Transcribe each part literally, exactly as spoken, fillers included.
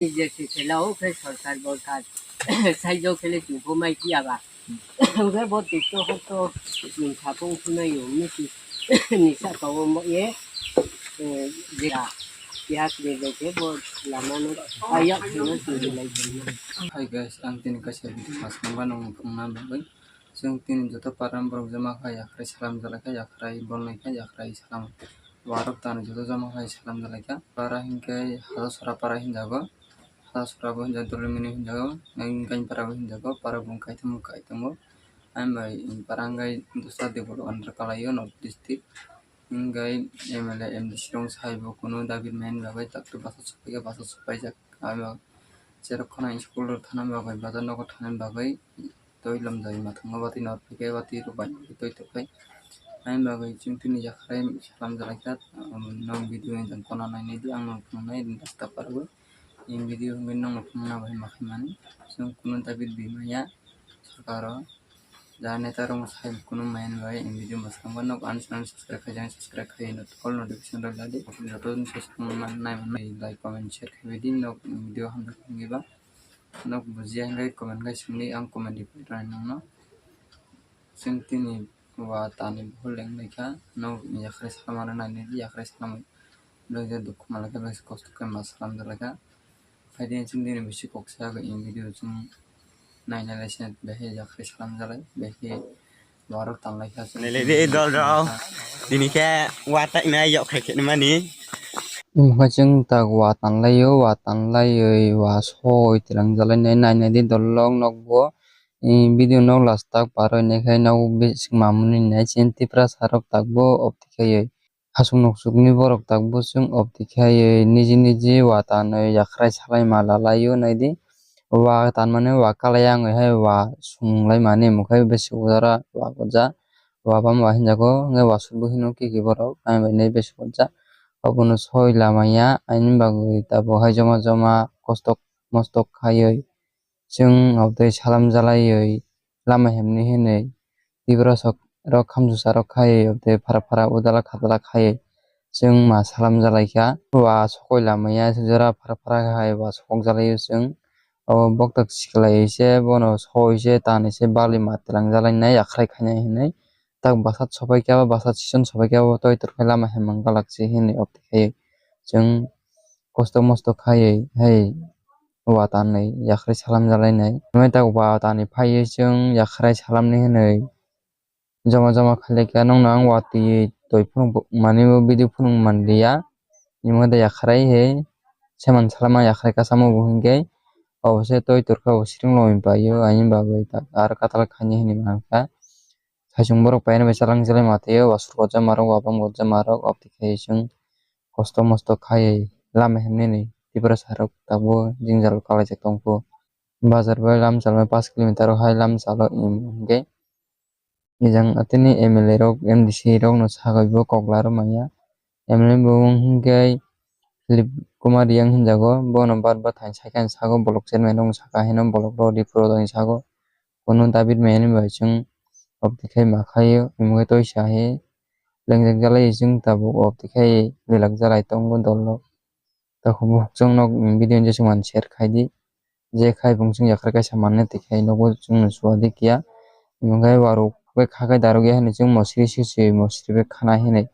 Jesi khela o khe sorkar borkar saijak khele chwng pho mai phiya ba. Hwnkhe bo tikto hokto chwng sapung phunai o misi ni saka o mo ye jera piyas ni loge bo lama no ayok kheno chwng lai. Hi guys, ang tini kaisa video masang ba nong phungna bagwi. Chwng tini joto param borok jama kha, yakhrai salam jalai kha, yakhrai bolnai kha, yakhrai salam. Warok tani joto jama kha salam jalai kha. Para hinkhe Hajasora para hinjago. Hajasora bo hinjago, Dolemini hinjago, Gainpara bo hinjago, para bung kaitam kaitam bo. Ang bai para wngkha Dusra Debbarma under kalai o North District. Wngkha M L A, M D C rok sai bo kunu dabi mani bagwi takto basa supai kha, basa supai jak. Abo cherok khana school rok thana bagwi, bazar nogo thana bagwi. Twi lamjai mathango watwi nor phai khe watwi rok bai twi tongkhe. Ani bagwi chwng tini yakhrai salam jalai kha, um, nok video ni jang kona nainai di, ang nok phunuknai rasta parwi. Ni video hwnwi nokno phunukna bai ma khaimani. Chwng kunu dabi bi manya sorkaro. Ja neta rok sai kunu manya bai ni video mwsang ba nok ani channel subscribe khai jang subscribe khai no all notification rok jadi. Joto ni subscribe man nai man like comment share khai di nok video hamjak wngwi ba. Nok bujiya hwnkhe comment khai simi, ang comment reply rwnai nokno. Chwng tini wa tani buhur leng lai kha, nok yakhrai salamano nainai di, yakhrai salamwi belai khe dukhu manlai kha, belai khe kosto khe ma salam jalai kha. Phaidi chwng tini bisi kok sa yak, in video chwng nainai lai se, belai khe yakhrai salam jalai, belai khe Borok tanglai kha chwng. Nailai di, dol rok. Tini khe wa tainai yok khai khe mani. Wngkha chwng tak wa tanlaio, wa tanlaioi, wa soi twlang jalai nai, nainai di dol rok nokbo. Video nok last tak paroi nai khai nok bising mamuni nai chini Tiprasa rok takbo opti khaioi. Hasuk nuksukni borok takbo chwng opti khaioi niji niji wa tanwi yakhrai salai ma lalaio naidi. Wa tanmani wa kalai wngwi hai wa sung lai mani omo khe besi ujara wa gojak. Wa bam wa hinjago, hwnkhe wasuk bo hino kiki borok, ani bai nai besi ujak. Obono soi lama ya, ani bagwi tabuk hai joma joma kostok mostok khaiwi chwng obtwi salam jalaiwi lama himni hinwi Tiprasok rok khamchusa rok khaiwi obtwi phara phara udala khatala khaiwi chwng ma salam jalaikha. Wa sokoi lama ya jora phara phara hai wa sok jalaio chwng. O boktok siklai se bono soi se tani se bali ma twlang jalainai yakhrai khainai hinwi. Tak bwsat sopai khe, bwsat sison sopai khe, o toi tor khe lama hemang galak se hinwi opti khai chwng kosto mosto khaiwi hai wa tanwi yakhrai salam jalainai. Hwnwi tak wa tanwi phaiwi chwng yakhrai salamni hinwi joma joma khailai kha, nokno ang watwi toi phunuk mani o video phunuk manliya. Imo de yakhrai he seman salama yakhrai kasamo bo hinkhe obo se toi torkha bo siring lomwi paio, ani bagwi tak aro katal khaini hinwi mankha. Saichung borok paina bai chalang chalai matwi o wasuk gojak marok, wabam gojak marok, obtwi khai chwng kosto mosto khaiwi lama himnani Tiprasa rok tabuk jwngjal kalaijak tongkhu. Bazar bai lamchalo pash kilometer o hai lamchalo im hinkhe. Ejang atini M L A rok, M D C rok no sagwi bo kok laro manya. M L A bo wng hinkhe Philip Kumar Reang hinjago, bono bar bar thani sakha hinwi sago, bolok chairman rok no sakha hino, bolok rok ripro rok hinwi sago. Kunu David maya ni bai chwng obtwi khai ma khaio, imo khe toisa he lengjak jalai chwng tabuk obtwi khai belak jalai tongo dol rok. Takhuk bukhuk chwng nok video jesuk mani share khai di. Je khai bung chwng yakhrai kaisa manna twi khai nogo chwngno suwa di kiya. Imo khe waruk bai kha khai daruk ya hinwi chwng mosri swi swi mosri bai khana hinwi.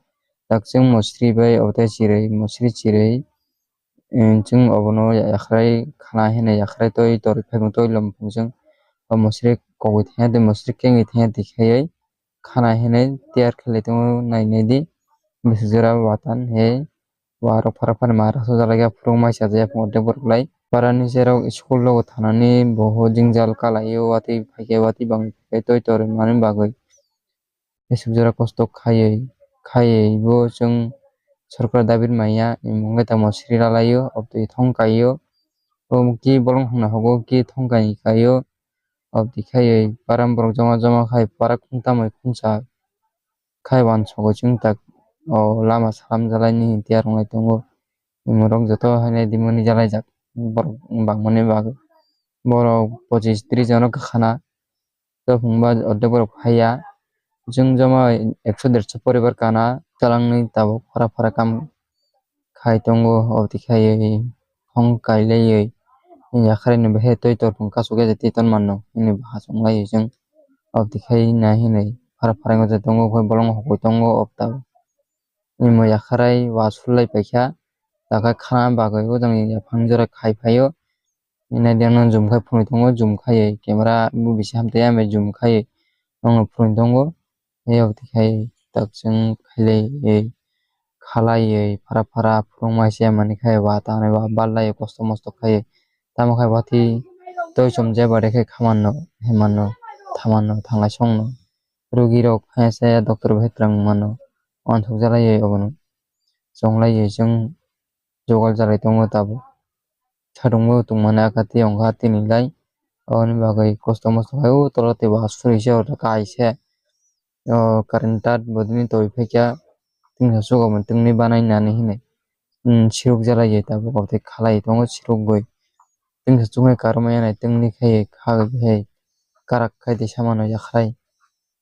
Tak chwng mosri bai obo tei chirwi mosri chirwi, eh, chwng obono yakhrai khana hinwi yakhrai twi torwi phai bung twi lom phung chwng o mosri kogwi thangya tei mosri kengwi thangya twi khaiwi khana hinwi tiyar khlai tongo nainai di. Bwswk jora watan he. Warok phara phara ma rok sojak lai kha, phwrwng mai cha ya phungo tei borok lai. Para ni cherok school rogo thanani bo ho jwngjal kalaio, watwi phai khe watwi bang khe toi tor mani bagwi. Bwswk jora kosto khaiwi, khaiwi bo chwng sorkar dabi manya, imo wngkhe tamo sri lalaio, obtwi thong kaio, omo ki bolong hwnna hogo ki thong kaini kaio, obtwi khaiwi para borok joma joma khai para khungtamwi khungsa. Khai uansukgo chwng tak o lama salam jalaini tiyar wnglai tongo. Imorok joto haino dimoni jalaijak borok bangmani bagwi. Borok pochis tris jono kwkhana. Topung ba ordek borok phaiya. Chwng joma ekso derso poribar kana. Twlangni tabuk phara phara kam khai tongo. Obotwi khaiwi hong kailaiwi Yakharino bahai twi torphang kasuk ya twi ton mano hwnwi bo hachung lai chwng. Obtwi khai nai hwnwi phara pharango je tongo, okhai bolong hokoi tongo obta. Imo yakharai wa sulai paikha, takha khana bagwi o jang yaphang jora khai phaio. Nai diang no jum khai phunui tongo, jum khai camera bo bisi hamtwi ya bai jum khai nongno phunui tongo. Eyok twi khai tak chwng khailai khalaiwi phara phara phwrwng mai se manwi khai wa tangnai wa ballai kosto mosto khai tamo khai watwi twi chom je bade khai khamanno himano thamanno thanglai songno. Rugi rok hai se doctor bai twrang mano wansuk jalaiwi obono chonglaiwi chwng jogal jalai tongo tabuk. Sadungbo tongmani aka tiyong kha tini lai. Aboni bagwi kosto mosto khai o tola tei bo asuri se o kaisa o current tar bo tini twi phaikha. Tini sukha bo tongni banai nani hinwi siruk jalaiwi tabuk tei khalai tongo siruk bwi. Tini chuknai karwi maya nai tongni khai kha hai karak khai tei samano yakhrai.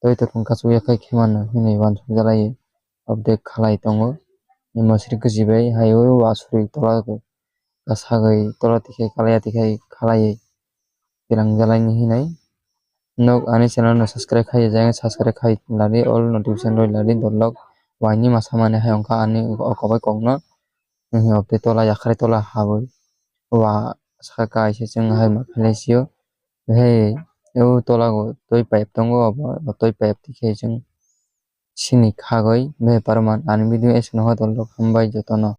Twi tongthong kasuk yakhai khe mano hinwi wansuk jalaiwi update khalai tongo. Ni masri kwchwi bai hai o asuri tola o kasagwi tola twi khai kalaiya twi khai khalaiwi twlang jalaini hinwi. Nok ani channel no subscribe khai jai subscribe khai ladi all notification roi ladi dolok waini masa mani hai wngkha ani o kok bai kokno. Update tola yakhrai tola habwi wa saka kaisa chwng hai ma khlai sio. Hai o tola o twi pipe tongo abo twi pipe twi khai chwng sini khagwi bepar man ani video eskno hodo hambai jotono.